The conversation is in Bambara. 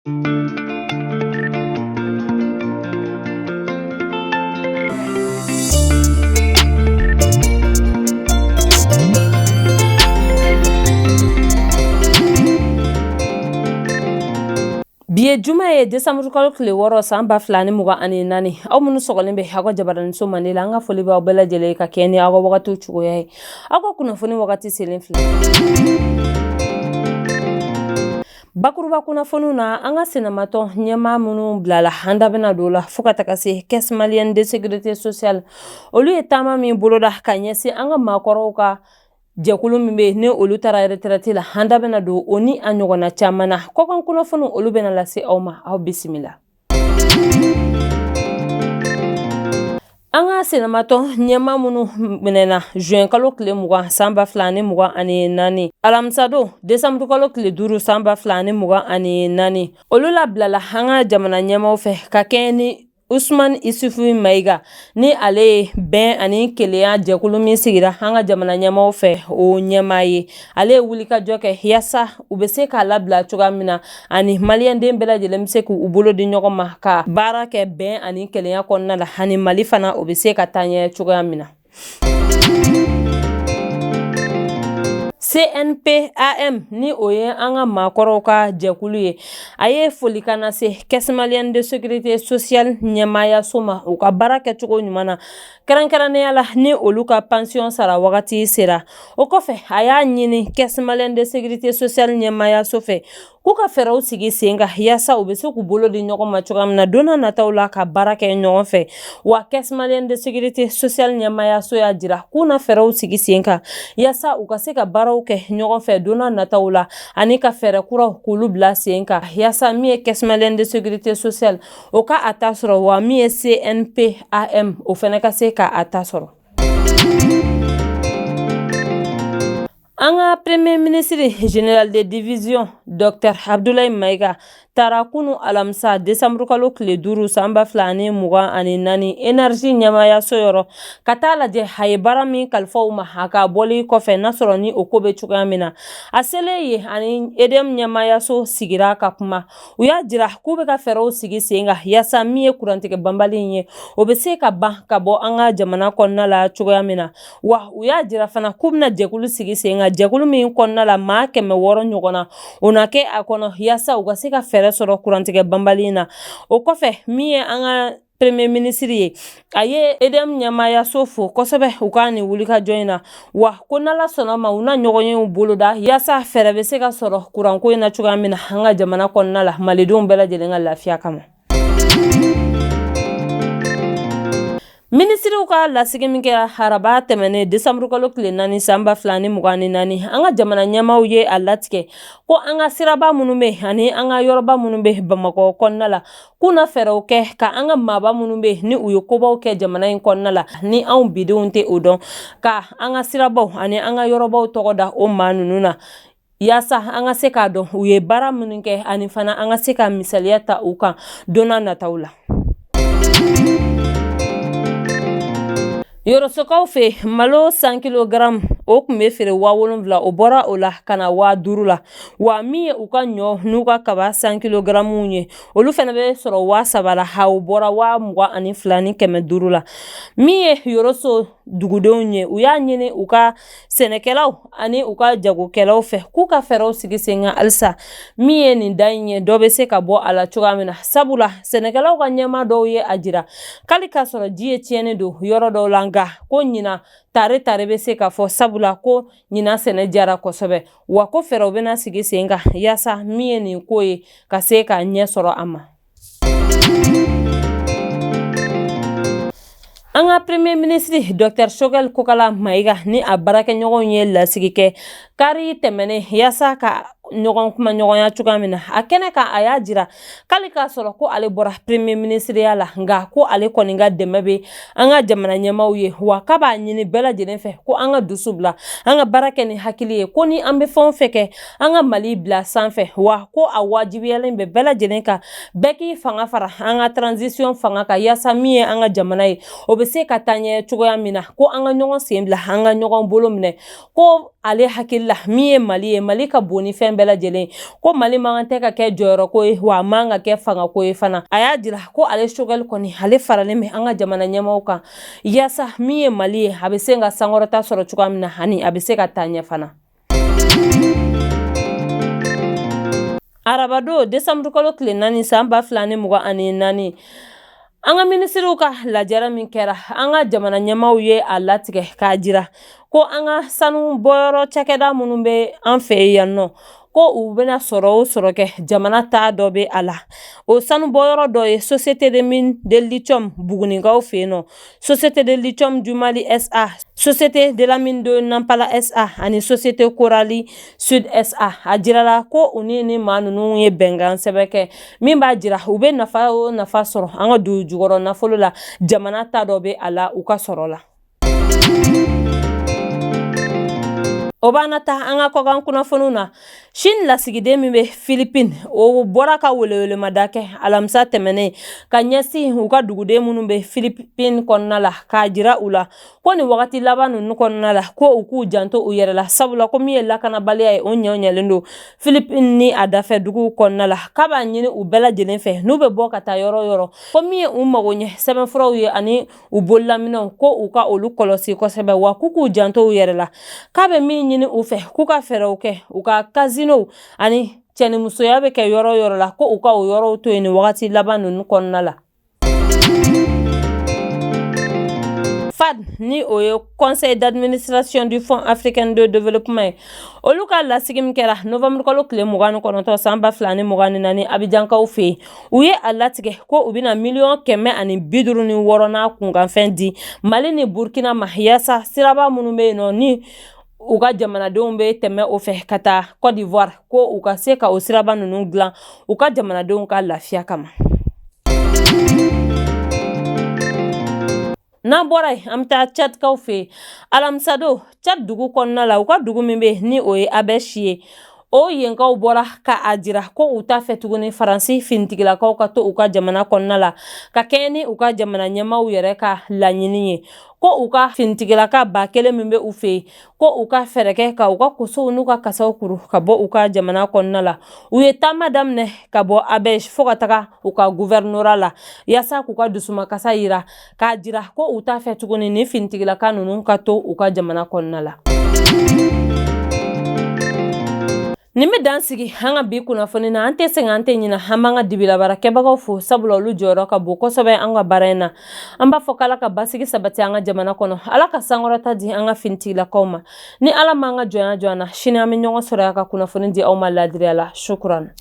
Bi ye juma ye, desanburukalo tile 6, san 2024. Aw minnu sɔgɔlen bɛ aw ka jabaraniso mande la, an ka foli b'aw bɛɛ lajɛlen ka kɛɲɛ ni aw ka wagatiw cogoya ye. Aw ka kunnafoni wagati selen filɛ. Bakuruba kunnafoniw na, an ka sinamatɔn ɲɛmaa minnu bilala, an da bɛna don o la, fo ka taga se Caisse malienne de sécurité sociale, olu ye taama min boloda ka ɲɛsin an ka maakɔrɔw ka jɛkulu min bɛ ni olu taara retraite la, an da bɛna don o ni a ɲɔgɔnna caman na. Kɔkan kunnafoniw, olu bɛna lase aw ma. Aw bisimila. An ka sinamatɔn ɲɛmaa minnu minɛna juin kalo tile 20, san 2024, alamisadon desanburukalo tile 5, san 2024, olu labilala an ka jamana ɲɛmaaw fɛ ka kɛɲɛ ni Usman Isufu Mayiga, ni ale ye bɛn ani kelenya jɛkulu min sigira an ka jamana ɲɛmaaw fɛ, o ɲɛmaa ye. Ale ye wulikajɔ kɛ yaasa u bɛ se k'a labila cogoya min na, ani maliyɛnden bɛɛ lajɛlen bɛ se k'u bolo di ɲɔgɔn ma ka baara kɛ bɛn ani kelenya kɔnɔna la, ani Mali fana o bɛ se ka taa ɲɛ cogoya min na. CNPAM, ni o ye an ka maakɔrɔw ka jɛkulu ye, a ye folikan lase Caisse malienne de sécurité sociale ɲɛmaayaso ma u ka baara kɛcogo ɲuman na, kɛrɛnkɛrɛnnenya la ni olu ka pansiyɔn sara wagati sera. O kɔfɛ, a y'a ɲini Caisse malienne de sécurité sociale ɲɛmaayaso fɛ k'u ka fɛɛrɛw sigi sen kan yaasa u bɛ se k'u bolo di ɲɔgɔn ma cogoya min na don nataw la ka baara kɛ ɲɔgɔn fɛ. Wa Caisse malienne de sécurité sociale ɲɛmaayaso y'a jira k'u na fɛɛrɛw sigi sen kan yaasa u ka se ka baaraw kɛ ɲɔgɔn fɛ don nataw la, ani ka fɛɛrɛ kuraw k'olu bila sen kan yaasa min ye Caisse malienne de sécurité sociale, o ka a ta sɔrɔ, wa min ye CNPAM, o fana ka se ka a ta sɔrɔ. An ka premier ministre général de division docteur Abdoulaye Mayiga taara kunu alamisa desanburukalo tile 5, san 2024, énergie ɲɛmaayaso yɔrɔ ka taa lajɛ a ye baara min kalifa u ma a ka bɔli kɔfɛ, n'a sɔrɔ ni o ko bɛ cogoya min na. A selen yen, ani EDM ɲɛmaayaso sigira ka kuma. U y'a jira k'u bɛ ka fɛɛrɛw sigi sen kan yaasa min ye kurantigɛ banbali in ye, o bɛ se ka ban ka bɔ an ka jamana kɔnɔna la cogoya min na. Wa u y'a jira fana k'u bɛna jɛkulu sigi sen kan, jɛkulu min kɔnɔna la maa 600 ɲɔgɔn na, o na kɛ a kɔnɔ yaasa u ka se ka fɛɛrɛ sɔrɔ kurantigɛ banbali in na. O kɔfɛ, min ye an ka premier ministre ye, a ye EDM ɲɛmaayaso fo kosɛbɛ u ka nin wulikajɔ in na, wa ko n'Ala sɔnna ma, u na ɲɔgɔnyew boloda yaasa fɛɛrɛ bɛ se ka sɔrɔ kuranko in na cogoya min na an ka jamana kɔnɔna la, malidenw bɛɛ lajɛlen ka lafiya kama. Minisiriw ka lasigi min kɛra araba tɛmɛnen desanburukalo tile 4, san 2024, an ka jamana ɲɛmaaw ye a latigɛ ko an ka siraba minnu bɛ ani an ka yɔrɔba minnu bɛ Bamakɔ kɔnɔna la, k'u na fɛɛrɛw kɛ ka an ka maaba minnu bɛ ni u ye kobaw kɛ jamana in kɔnɔna la, ni anw bidenw tɛ o dɔn, ka an ka sirabaw ani an ka yɔrɔbaw tɔgɔ da o maa ninnu na, yaasa an ka se k'a dɔn u ye baara minnu kɛ, ani fana an ka se ka misaliya ta u kan don nataw la. Yɔrɔsokaw fɛ, malo 100 kilogramme, o tun bɛ feere 7000, o bɔra o la ka na 5000 la. Wa min ye u ka ɲɔ n'u ka kaba 100 kilogrammew ye, olu fana bɛ sɔrɔ 3000 la, ha o bɔra 22,500 la. Min ye Yɔrɔso dugudenw ye, u y'a ɲini u ka sɛnɛkɛlaw ani u ka jagokɛlaw fɛ k'u ka fɛɛrɛw sigi sen kan halisa min ye nin da in ye, dɔ bɛ se ka bɔ a la cogoya min na. Sabula sɛnɛkɛlaw ka ɲɛmaa dɔw ye a jira k'ali k'a sɔrɔ ji ye tiɲɛni don yɔrɔ dɔw la, nka ko ɲinan tare tare bɛ se ka fɔ, sabula ko ɲinan sɛnɛ diyara kosɛbɛ, wa ko fɛɛrɛw bɛna sigi sen kan yaasa min ye nin ko ye ka se ka ɲɛ sɔrɔ a ma. An ka premier ministre docteur Choguel Kokala Mayiga ni a baarakɛɲɔgɔnw ye lasigi kɛ kari tɛmɛnen yaasa ka ɲɔgɔn kuma ɲɔgɔnya cogoya min na. A kɛnɛ kan, a y'a jira k'ale k'a sɔrɔ ko ale bɔra premier ministreya la, nka ko ale kɔni ka dɛmɛ bɛ an ka jamana ɲɛmaaw ye, wa k'a b'a ɲini bɛɛ lajɛlen fɛ ko an ka dusu bila, an ka baara kɛ ni hakili ye, ko ni an bɛ fɛn o fɛn kɛ, an ka Mali bila sanfɛ, wa ko a wajibiyalen bɛ bɛɛ lajɛlen kan, bɛɛ k'i fanga fara an ka transition fanga kan, yaasa min ye an ka jamana ye, o bɛ se ka taa ɲɛ cogoya min na, ko an ka ɲɔgɔn sen bila, an ka ɲɔgɔn bolo minɛ ko Ale hakili la, min ye Mali ye, Mali ka bon ni fɛn bɛɛ lajɛlen, ko Mali man kan tɛ ka kɛ jɔyɔrɔko ye, wa a man ka kɛ fangako ye fana. A y'a jira ko ale Choguel kɔni, ale faralen bɛ an ka jamana ɲɛmaaw kan, yaasa min ye Mali ye, a bɛ se ka sankɔrɔta sɔrɔ cogoya min na, ani a bɛ se ka taa ɲɛ fana. Arabadon, desanburukalo tile 4, san 2024, an ka minisiriw ka lajɛrɛ min kɛra, an ka jamana ɲɛmaaw ye a latigɛ k'a jira ko an ka sanu bɔyɔrɔ cakɛda minnu bɛ an fɛ yan nɔ, ko u bɛna sɔrɔ o sɔrɔ kɛ, jamana ta dɔ bɛ a la. O sanu bɔyɔrɔ dɔ ye Société de mine de lithium Bugunikaw fɛ yen nɔ, Société de lithium du Mali SA, Société de la mine de Nampala SA ani Société Korali Sud SA. A jirala ko u ni maa ninnu ye bɛnkan sɛbɛn kɛ min b'a jira u bɛ nafa o nafa sɔrɔ an ka dugu jukɔrɔ nafolo la, jamana ta dɔ bɛ a la u ka sɔrɔ la. O b'an na taa an ka kɔkan kunnafoniw na. Chine lasigiden min bɛ Philippines, o bɔra ka welewelemada kɛ alamisa tɛmɛnen ka ɲɛsin u ka duguden minnu bɛ Philippines kɔnɔna la, k'a jira u la ko nin wagati laban ninnu kɔnɔna la, ko u k'u janto u yɛrɛ la, sabula ko min ye lakanabaliya ye, o ɲɛ ɲɛlen don Philippines ni a dafɛ duguw kɔnɔna la. K'a b'a ɲini u bɛɛ lajɛlen fɛ, n'u bɛ bɔ ka taa yɔrɔ o yɔrɔ, ko min ye u mago ɲɛ sɛbɛnfuraw ye ani u bololaminɛw, ko u ka olu kɔlɔsi kosɛbɛ, wa k'u k'u janto u yɛrɛ la. K'a bɛ min ɲini u fɛ, k'u ka fɛɛrɛw kɛ u ka casinow ani cɛnimusoya bɛ kɛ yɔrɔ o yɔrɔ la, ko u ka o yɔrɔw to yen nin wagati laban ninnu kɔnɔna la. FAD, ni o ye Conseil d'administration du Fonds africain de développement ye, olu ka lasigi min kɛra novembre kalo tile 29, san 2024, Abijankaw fɛ yen, u ye a latigɛ ko u bɛna miliyɔn 156 n'a kunkanfɛn di Mali ni Burkina ma, yaasa siraba minnu bɛ yen nɔ, ni u ka jamanadenw bɛ tɛmɛ o fɛ ka taa Côte d'Ivoire, ko u ka se ka o siraba ninnu dilan u ka jamanadenw ka lafiya kama. N'an bɔra yen, an bɛ taa Tchadkaw fɛ yen. Alamisadon, Tchad dugu kɔnɔna la, u ka dugu min bɛ yen ni o ye Abèche ye, o yenkaw bɔra ka a jira ko u t'a fɛ tuguni Faransi finitigilakaw ka to u ka jamana kɔnɔna la, ka kɛɲɛ ni u ka jamana ɲɛmaaw yɛrɛ ka laɲini ye, ko u ka finitigilaka 1000 min bɛ u fɛ yen, ko u ka fɛɛrɛ kɛ ka u ka kosow n'u ka kasaw kuru ka bɔ u ka jamana kɔnɔna la. U ye taama daminɛ ka bɔ Abèche fo ka taga u ka gouvernorat la, yaasa k'u ka dusumakasa yira, k'a jira ko u t'a fɛ tuguni ni finitigilaka ninnu ka to u ka jamana kɔnɔna la. Nin bɛ dan sigi an ka bi kunnafoni na. An tɛ sɛgɛn, an tɛ ɲina, an b'an ka dibilabaarakɛbagaw fo, sabula olu jɔyɔrɔ ka bon kosɛbɛ an ka baara in na. An b'a fɔ k'Ala ka basigi sabati an ka jamana kɔnɔ, Ala ka sankɔrɔta di an ka finitigilakaw ma. Ni Ala m'an ka jɔnya jɔ an na, sini an bɛ ɲɔgɔn sɔrɔ yan ka kunnafoni di aw ma laadiriya la. Shukuran.